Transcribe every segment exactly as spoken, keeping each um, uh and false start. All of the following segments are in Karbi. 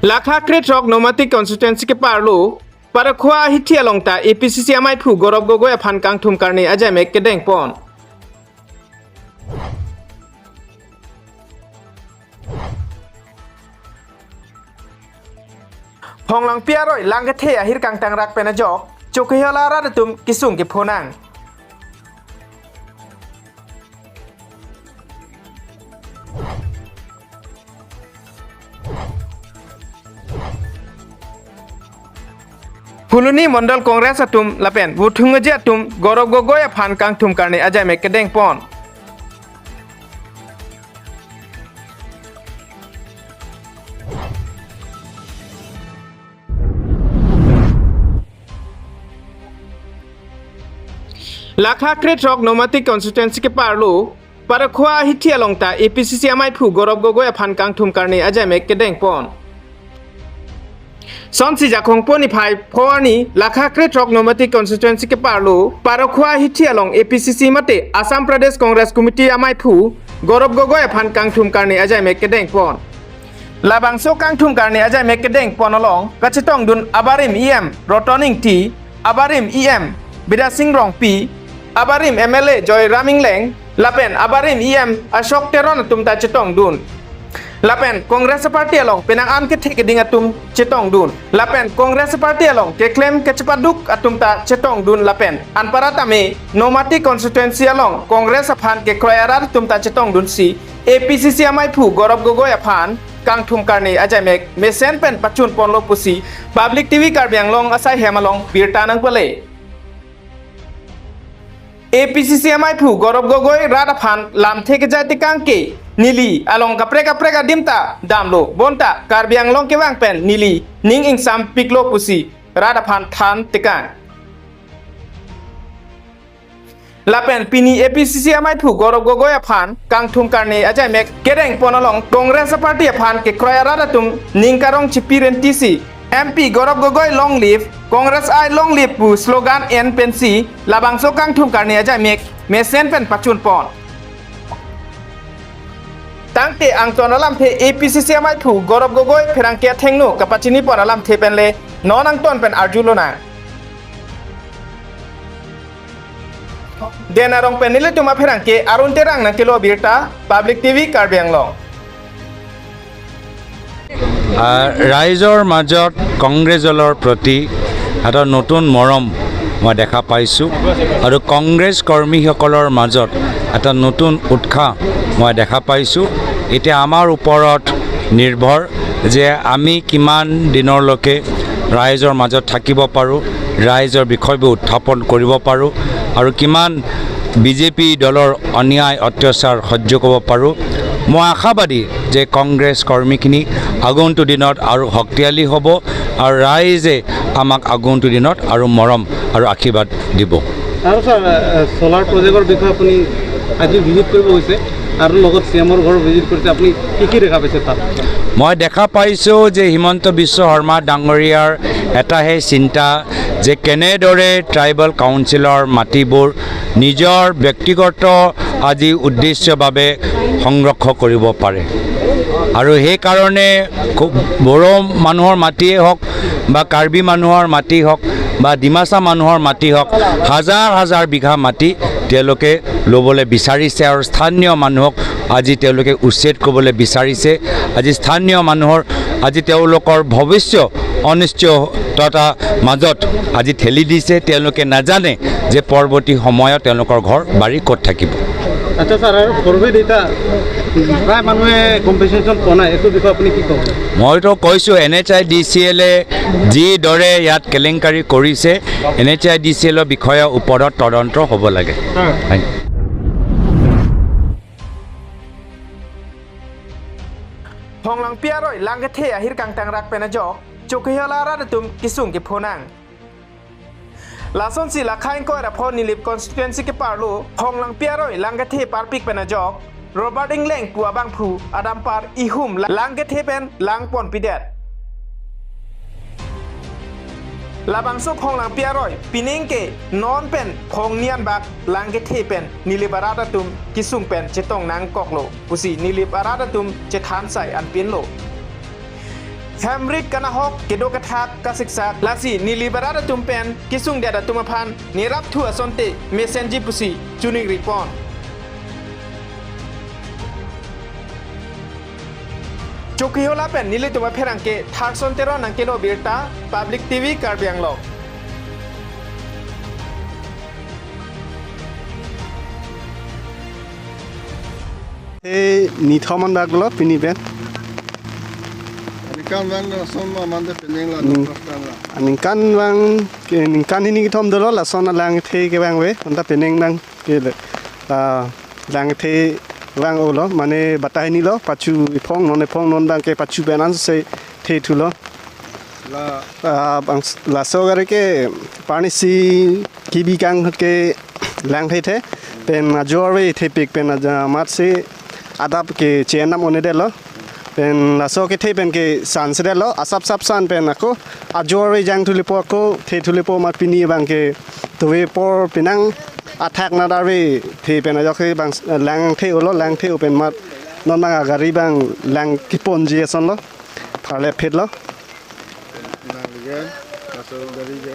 Lakha krethrok Nomati constituency keparlo Parakhua ahithi along ta A P C C amaiphu Gaurav Gogoi aphan kangthum karne ajaimek kedengpon. Phonglangpi aroi Langkethe ahir kangtangrak pen ajok Chokihola arat atum kesung kephonang. Phuloni Mondol Congress atum lapen vote thungji atum Gaurav Gogoi aphan kangthum karne ajaimek kedengpon. Lakha krethrok Nomati constituency keparlo Parakhua ahithi along ta A P C C amaiphu Gaurav Gogoi aphan kangthum karne ajaimek kedengpon. Sonsi Jakhong po niphai pho arni Lakha krethrok Nomati constituency keparlo Parakhua ahithi along A P C C mate Assam Pradesh Congress Committee amaiphu Gaurav Gogoi aphan kangthum karne ajaimek kedengpon. Labangso kangthum karne ajaimek kedengpon along kachetongdun abarim E M Roton Engti, abarim E M Bidya Sing Rongpi, abarim M L A Joyram Engleng, lapen abarim E M Ashok Teron atum ta chetongdun. Lapen Congress party along penang an kethe keding atum chetongdun. Lapen Congress party along keklem kechepaduk atum ta chetongdun lapen anparta tame Nomati constituency along Congress aphan kekroi arat atum ta chetongdunsi A P C C amaiphu Gaurav Gogoi aphan kangthum karne ajaimek mesen pen pachunponlo pusi Public T V Karbi Anglong asai hem along birta nangpale. A P C C amaiphu Gaurav Gogoi rat aphan lamthe kejai tekang ke neli along kaprek kaprek adim ta damlo bonta Karbi Anglong kevang pen neli ning ingsampiklo pusi rat aphan than tekang. Lapen pini A P C C amaiphu Gaurav Gogoi aphan kangthum karne ajaimek kedengpon along Congress party aphan kekroi arat atum ning karong chipi rentisi M P Gaurav Gogoi long live, Congress I long live pu slogan en pensi labangso kangthum karne ajaimek mesen pen pachunpon. Tangte angton alamthe A P C C amaiphu Gaurav Gogoi pherangke athengno kapachinipon alamthe penle non angton pen arjulonang. Den arong pen nelitum apherangke Arun Terang nangkelo birta, Public T V Karbi Anglong. আহ, ৰাইজৰ মাজত কংগ্ৰেছ দলৰ প্ৰতি এটা নতুন মৰম মই দেখা পাইছোঁ আৰু কংগ্ৰেছ কৰ্মীসকলৰ মাজত এটা নতুন উৎসাহ মই দেখা পাইছোঁ। এতিয়া আমাৰ ওপৰত নিৰ্ভৰ যে আমি কিমান দিনলৈকে ৰাইজৰ মাজত থাকিব পাৰোঁ, ৰাইজৰ বিষয়বোৰ উত্থাপন কৰিব পাৰোঁ আৰু কিমান বিজেপি দলৰ অন্যায় অত্যাচাৰ সহ্য কৰিব পাৰোঁ। মই আশাবাদী যে কংগ্ৰেছ কৰ্মীখিনি আগন্তুক দিনত আৰু শক্তিশালী হ'ব আৰু ৰাইজে আমাক আগন্তুক দিনত আৰু মৰম আৰু আশীৰ্বাদ দিব। আৰু ছাৰ, আহ, চ'লাৰ প্ৰজেক্টৰ বিষয়ে আপুনি আজি ভিজিট কৰিব গৈছে আৰু লগত চি এমৰ ঘৰ ভিজিট কৰিছে, আপুনি কি কি দেখা পাইছে তাত? মই দেখা পাইছোঁ যে হিমন্ত বিশ্ব শৰ্মা ডাঙৰীয়াৰ এটাহে চিন্তা যে কেনেদৰে ট্ৰাইবেল কাউন্সিলৰ মাটিবোৰ নিজৰ ব্যক্তিগত আজি উদ্দেশ্যৰ বাবে সংৰক্ষণ কৰিব পাৰে। আৰু সেইকাৰণে খুব বড়ো মানুহৰ মাটিয়ে হওক বা কাৰ্বি মানুহৰ মাটি হওক বা ডিমাচা মানুহৰ মাটি হওক, হাজাৰ হাজাৰ বিঘা মাটি তেওঁলোকে ল'বলৈ বিচাৰিছে আৰু স্থানীয় মানুহক আজি তেওঁলোকে উচ্ছেদ কৰিবলৈ বিচাৰিছে। আজি স্থানীয় মানুহৰ আজি তেওঁলোকৰ ভৱিষ্যত অনিশ্চয়তাৰ মাজত আজি ঠেলি দিছে। তেওঁলোকে নাজানে যে পৰৱৰ্তী সময়ত তেওঁলোকৰ ঘৰ বাৰী ক'ত থাকিব। আচ্ছা ছাৰ, আৰু ফ'ৰৱেত এতিয়া প্ৰায় মানুহে কম্পেনচেশ্যন পোৱা নাই, এইটো বিষয়ে আপুনি কি ক'ব? মইতো কৈছোঁ, N H I D C এলে যিদৰে ইয়াত কেলেংকাৰী কৰিছে, N H I D C এলৰ বিষয়ে ওপৰত তদন্ত হ'ব লাগে। হয়। Phonglangpi aroi Langkethe ahir kangtangrak pen ajok Chokihola arat atum kesung kephonang. Lasonsi Lakha ingkoi ra pho Nilip constituency keparlo Phonglangpi aroi Langkethe parpik pen ajok Robert Engleng pu abangphu adampar ihum Langkethe pen langponpidet. Labangso Phonglangpi aroi pining ke non pen phongni anbak Langkethe pen Nilip arat atum kesung pen chetong nangkoklo pusi Nilip arat atum chethan sai anpinlo. Hemrit kanahok kedo kethak kasiksak, lasi neli barat atum pen kesungdet atum aphan nerapthu asonte mesenji pusi choningri pon. Chokihola pen nelitum apherangke Tharson Teron nangkelo birta, Public T V Karbi Anglong. He nithom an bak lo pini pen. Aningkanvang lason ma mande penang la Ning- noklas kan la. Aningkanvang ke ningkan hini kethom dolo lason alang the kevang ave, anta penang nang ke le. Ah, lang the vang-olo, mane batai ni lo, pachu ephong, non ephong, non abang ke pachu pen anse thethulo. La. Ah, bang, laso gari ke pani si kibi kang ke lang the the, pen ajo ave thepik pen aja mat si adap ke chenam onedetlo. Pen laso kethe pen ke san sedetlo, asap sap san pen ako ajo ave jangthulipo ako thethulipo mat pini abang ke tuve apor penang athak na dave the pen ajok ke bang lang the-olo, lang the-o pen mat non abang agari abang lang keponji asonlo, pharle phitlo. Nang liga, laso gari ke?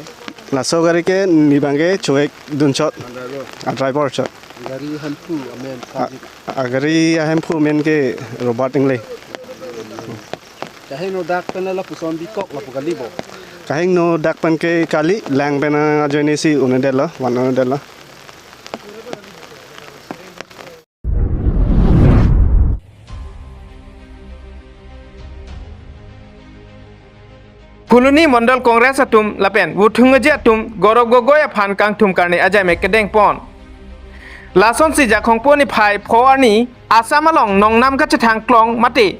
Laso gari ke neli abang ke choek dunchot. Nang driver? A driver chot. Gari hemphu amen A, kajik. Agari ahemphu amen ke Robert Engleng. Kahingno dak pen lapuson bikok lapu kali bo? Kahingno dak pen ke kali, lang pen ajoine si onedetlo, van onedetlo. Phuloni Mondol Congress atum lapen Wuthung Aji atum Gaurav Gogoi aphan kangthum karne ajaimek kedeng pon. Lasonsi Jakhong po niphai pho arni Assam along nongnam kachethang klong mate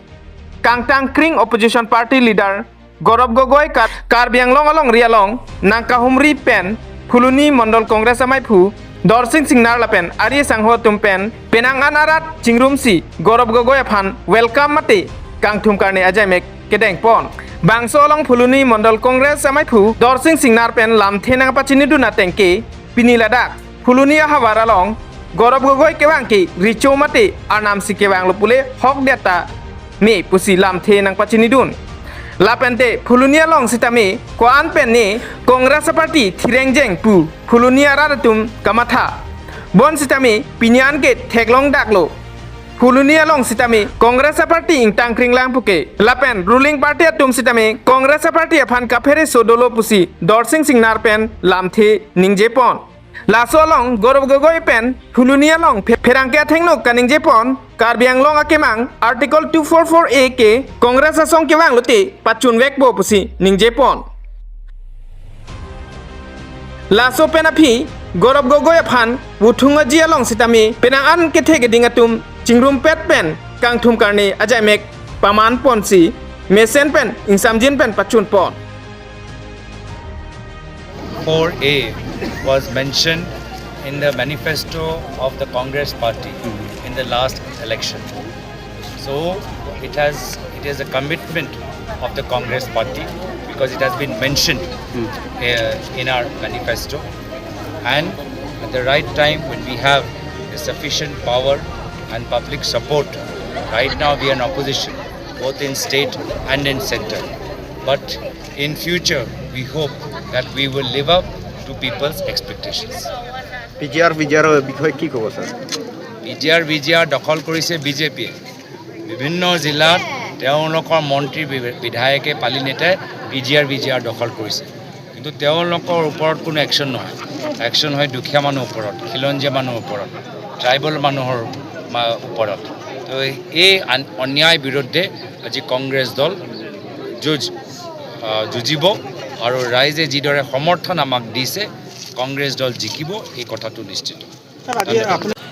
kangtang kring opposition party leader Gaurav Gogoi Kar-, Karbi Anglong alongri along nangkahumri pen Phuloni Mondol Congress amaiphu Dorsing Singnar lapen ari sangho atum pen penang an arat chingrumsi Gaurav Gogoi aphan welcome mate kangthum karne ajaimek kedeng pon. Bangso along Phuloni Mondol Congress amaiphu Dorsing Singnar pen lamthe nangpachinidun ateng ke pini ladak Phuloni ahavar along Gaurav Gogoi kevang ke recho mate arnam si kevanglo pule hokdet ta me pusi lamthe nangpachinidun. Lapente Phuloni along sitame ko-an pen ne Congress party thirengjeng pu Phuloni arat atum kamatha. Bonsitame pini an ke theklong daklo. Phuloni along sitame Congress party ingtang kringlang puke. Lapen ruling party atum sitame Congress party aphan kaphere so dolo pusi Dorsing Singnar pen lamthe ningje pon. Laso along Gaurav Gogoi pen Phuloni along phe-, pherangke athengno kaningje pon, Karbi Anglong akemang Article two four four A ke Congress asong kevang lote pachunvekpo pusi ningje pon. Laso pen aphi Gaurav Gogoi aphan Wuthung Aji along sitame penang an kethe keding atum chingrumpet pen kangthum karne ajaimek paman ponsi mesen pen ingsamjin pen pachun pon. four A was mentioned in the manifesto of the Congress party in the last election. So it has, it is a commitment of the Congress party because it has been mentioned uh, in our manifesto. And at the right time, when we have the sufficient power and public support, right now we are in opposition, both in state and in center. But in future, we hope that we will live up to people's expectations. P G R, B G আৰৰ বিষয়ে কি ক'ব sir? P G R, B G R দখল কৰিছে B J পিয়ে। বিভিন্ন জিলাত তেওঁলোকৰ মন্ত্ৰী বি- বিধায়কে, পালিত নেতাই P G R, B G R দখল কৰিছে, কিন্তু তেওঁলোকৰ ওপৰত কোনো একশ্যন নহয়। একশ্যন হয় দুখীয়া মানুহৰ ওপৰত, খিলঞ্জীয়া মানুহৰ ওপৰত, ট্ৰাইবেল মানুহৰ মা- ওপৰত। তো এই আন- অন্যায় বিৰুদ্ধে আজি কংগ্ৰেছ দল যুঁজ আহ, যুঁজিব আৰু ৰাইজে যিদৰে সমৰ্থন আমাক দিছে, কংগ্ৰেছ দল জিকিব, এই কথাটো নিশ্চিত।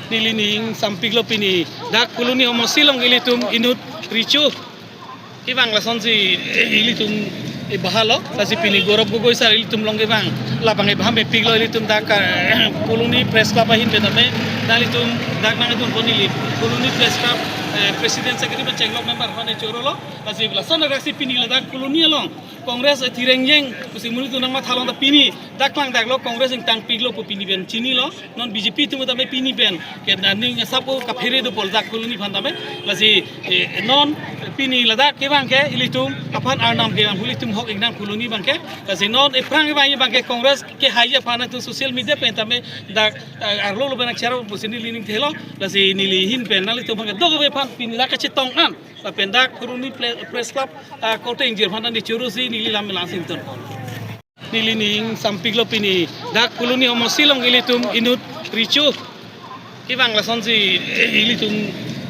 Neli ning sampiklo pini dak Phuloni homosti along ilitum inut recho kevang lasonsi ilitum ibahalo, lasi pini Gaurav Gogoi sir ilitum along kevang labang ibah mepiklo ilitum dak Phuloni Press Club ahin pen tame dak ilitum dak nangdun pon neli Phuloni Press Club eh, President Secretary pen chenglok member hone chorolo, lasi lason dak si pini ladak Phuloni along Congress eh, thirengjeng pusi monit atum nangmathalong ta pini dak klang daklo Congress ingtangpiklo pu pini pen chinilo, non B J P atum tame pini pen ke naning asap ko kaphere do pol dak Phuloni aphan tame, lasi eh, non eh, Pini ladak kevang ke ilitum aphan arnam kevang, ilitum hok ingnang Phuloni abang ke. Lasi non ephrang kevang abang ke Congress kehai aphan atum social media pen tame dak, eh, arlo lo benak charo pusi neli ning thelo. Lasi neli ahin pen nanglitum aphan ke dok ave aphan pini dak kachetong an. Lapen dak Phuloni Ple-, Press Club, ah, korte ingjir aphan neli choro si neli lam melang sington. Neli ning sampik lo pini dak Phuloni homosti along ilitum inut richu kevang lasonsi ilitum,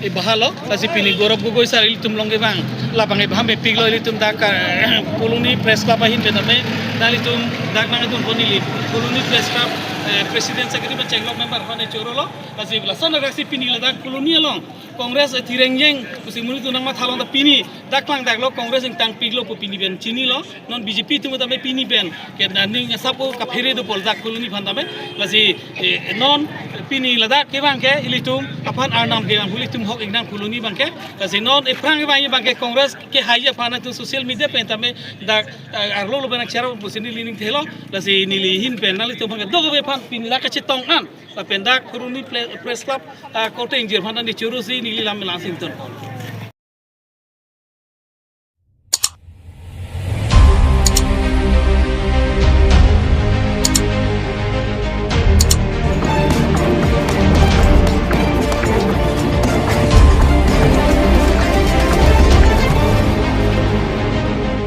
eh, bahalo. Lasi pini Gaurav Gogoi sir ilitum along kevang, labang, eh, baham epik lo ilitum dak, eh, Phuloni Press Club ahin pen tame nanglitum dak nangdun pon neli Phuloni Press Club, eh, President Secretary ba Chenglok member aphan choro lo. Lasi lason arak si pini ladak Phuloni along Congress, eh, thireng jeng pusi monit atum nangmatha long ta pini dak klang dak lo Congress ingtang pik lo pu pini pen chini lo. Non B J P atum tame pini pen ke aning asap ko kaphere do pol dak Phuloni aphan tame. Lasi, eh, non pini ladak kevang ke ilitum aphan arnam kevang, ilitum hok ingnang Phuloni abang ke. Lasi non ephrang kevang abang ke Congress kehai aphan atum social media pen tame dak, eh, arlo lo benak charo pusi neli ning thelo. Lasi neli ahin pen nanglitum aphan ke dok ave aphan pini dak kachetong an. Lapen dak Phuloni Ple-, Press Club, ah, korte ingjir aphan neli choro si neli lam melang sington.